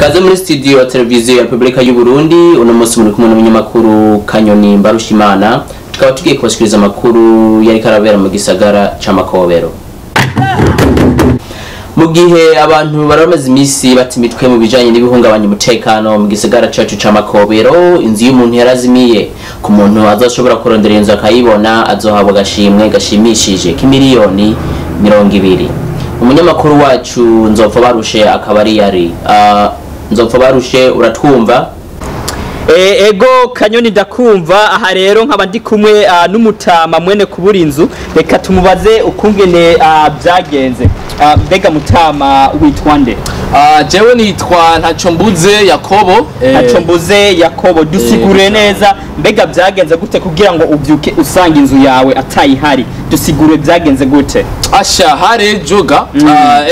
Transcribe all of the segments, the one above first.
Kaze muri studio ya televiziyo ya Republika y'u Burundi. Uno munsi muri kumwe n'umunyamakuru Kanyoni Mbarushimana, tukaba tugiye kubashikiriza amakuru yari karabera mu gisagara c'Amakobero. Mu gihe abantu baramaze imisi bata imitwe mu bijanye n'ibihungabanya umutekano mu gisagara cacu c'Amakobero, inzu y'umuntu yarazimiye. Ku muntu azoshobora kurondera inzu akayibona, azohabwa agashimwe gashimishije k'imiliyoni 20. Umunyamakuru wacu Nzopfa Barushe akaba ari yari Nzopfa Barushe, uratwumva? Ego Kanyoni, ndakumva. Aha rero nkaba ndi kumwe n'umutama mwene kubura inzu. Reka tumubaze ukungene byagenze. Mbega mutama, witwa nde? Jewe nitwa Ntacombuze Yakobo. Ntacombuze Yakobo, dusigure neza, mbega byagenze gute kugira ngo ubyuke usanga inzu yawe atayihari? Dusigure, byagenze gute? Asha, hari ejo ga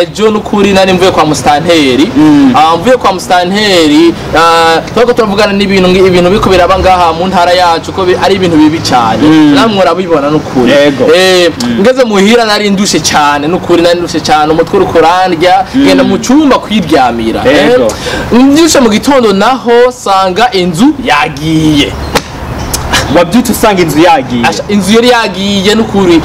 ejo nukuri nari mvuye kwa mustanteri. Mvuye kwa mustanteri, twariko turavugana n'ibintu ibintu biko biraba ngaha mu ntara yacu, ko ari ibintu bibi cyane. Namwe murabibona nukuri. Ngeze muhira nari ndushe cyane, nukuri nari ndushe cyane, umutwe uriko urandya, ngenda mu cyumba kwiryamira. Mbyutse mu gitondo naho sanga inzu yagiye. Wabyutse usanga inzu yagiye? Asha, inzu yari yagiye nukuri.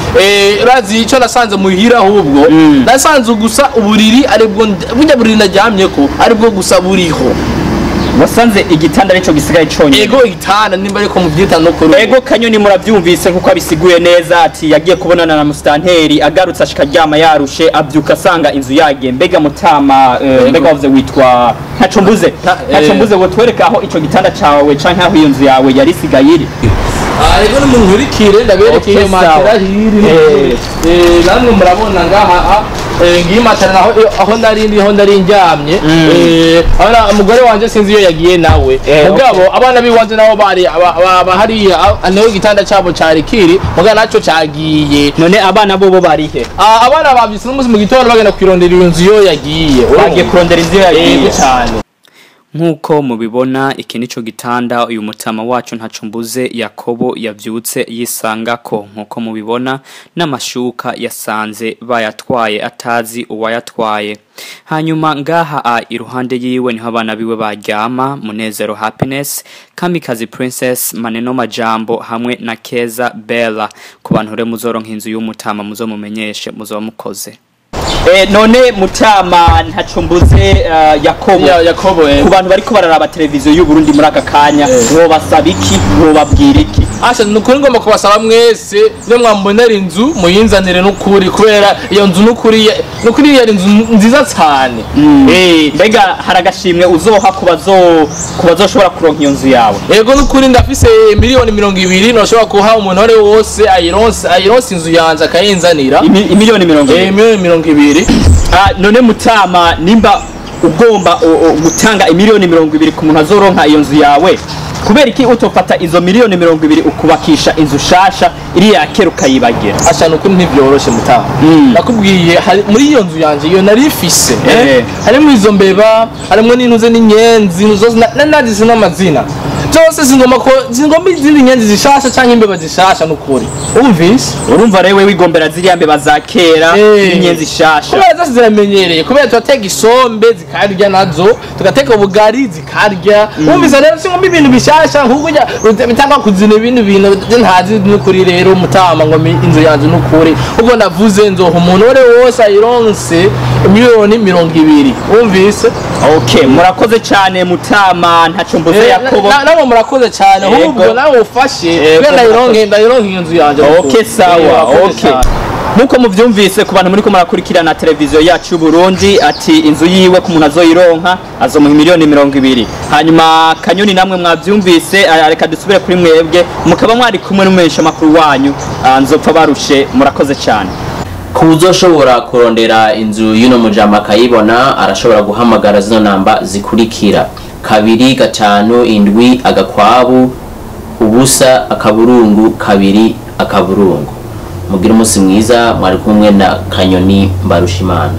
Urazi icyo nasanze muhira? Ahubwo nasanze gusa uburiri, aribwo burya buriri naryamyeko, aribwo gusa buriho. Wasanze igitanda arico gisigaye conyine? Ego, igitanda nimba ariko muvyita nukuri. Ego Kanyoni, murabyumvise nkuko abisiguye neza, ati yagiye kubonana na mustanteri, agarutse ashika aryama yarushe, abyuka asanga inzu yagiye. Mbega mutama, mbega wavuze witwa Ntacombuze? Ntacombuze, wotwereka aho ico gitanda cawe canke aho iyo nzu yawe yari isigaye iri? Ego, nimunkurikire ndabereke. Iyo matera hiri. Namwe murabona ngaha, ngiyi matera naho aho nari ndi, aho nari ndyamye. Abana, umugore wanje sinzi iyo yagiye nawe. Mugabo abana biwanje nabo bari hariya, niho igitanda cabo cari kiri, mugabo naco cagiye. None abana bobo barihe? Abana bavyutse n'umunsi mu gitondo bagenda kwirondera iyo nzu iyo yagiye. Bagiye kurondera inzu yagiye? Yego cyane. Nk'uko mubibona, iki nico gitanda uyu mutama wacu Ntacumbuze Yakobo yavyutse yisangako. Nk'uko mubibona, n'amashuka yasanze bayatwaye, atazi uwayatwaye. Hanyuma ngaha iruhande yiwe niho abana biwe baryama: Munezero Happiness, Kamikazi Princess, Maneno Majambo hamwe na Keza Bella. Ku bantu rero muzoronka inzu y'umutama, muzomumenyeshe, muzoba mukoze. None mutama Ntacumbuze Yakobo, Yakobo. ku bantu bariko bararaba televiziyo y'u Burundi muri aka kanya, wobasaba iki? Wobabwira iki? Asha, nukuri ngomba kubasaba mwese, niyo mwambonera inzu muyinzanire nukuri, kubera iyo nzu nukuri yari inzu nziza cyane. Mbega hari agashimwe uzoha ku bazoshobora kuronka iyo nzu yawe? Yego, nukuri ndafise miliyoni 20 noshobora kuha umuntu wari wose ayironse inzu yanje akayinzanira. Imiliyoni mirongo ibiri? Miliyoni 20. None mutama, nimba ugomba gutanga imiliyoni 20 ku muntu azoronka iyo nzu yawe, kubera iki utofata izo miliyoni 20 ukubakisha inzu shasha, iriya kera ukayibagira? Asha, nukuri ntivyoroshe mutaha. Nakubwiye, muri iyo nzu yanje iyo nari ifise, harimo izo mbeba, harimo n'intuze n'inyenzi zose nazise n'amazina zose. Singomba ko singomba izindi nyenzi zishasha canke imbeba zishasha nukuri, umvise? Urumva rero wigombera ziriya mbeba za kera n'inyenzi shasha. Kubera zose ziramenyereye, kubera turateka isombe zikarya nazo, tugateka ubugari zikarya, wumvise? Rero singomba ibintu bishasha nkuko bitanga kuzina ibindi bintu je ntazi nukuri. Rero mutama, ngo inzu yanje nukuri ubwo ndavuze nzoha umuntu uwo ari we wose ayironse miliyoni 20, wumvise? Okay, murakoze cyane mutama Ntacumbuze Yakobo. Namwe murakoze cyane. Ahubwo nawe ufashe kubera ndayironke iyo nzu yanje nukuri. Okay, sawa. Murakoze cyane. Nkuko muvyumvise, ku bantu muriko murakurikirana televiziyo yacu y'u Burundi, ati inzu yiwe ku muntu azoyironka azomuha miliyoni 20. Hanyuma Kanyoni, namwe mwavyumvise. Reka dusubire kuri mwebwe, mukaba mwari kumwe n'umumenyesha makuru wanyu, Nzopfa Barushe. Murakoze cyane. Kuzoshobora kurondera inzu y'uno mujama akayibona, arashobora guhamagara zino namba zikurikira: 257 agakwabu 0 akaburungu 2 akaburungu. Mugire umunsi mwiza. Mwari kumwe na Kanyoni Mbarushimana.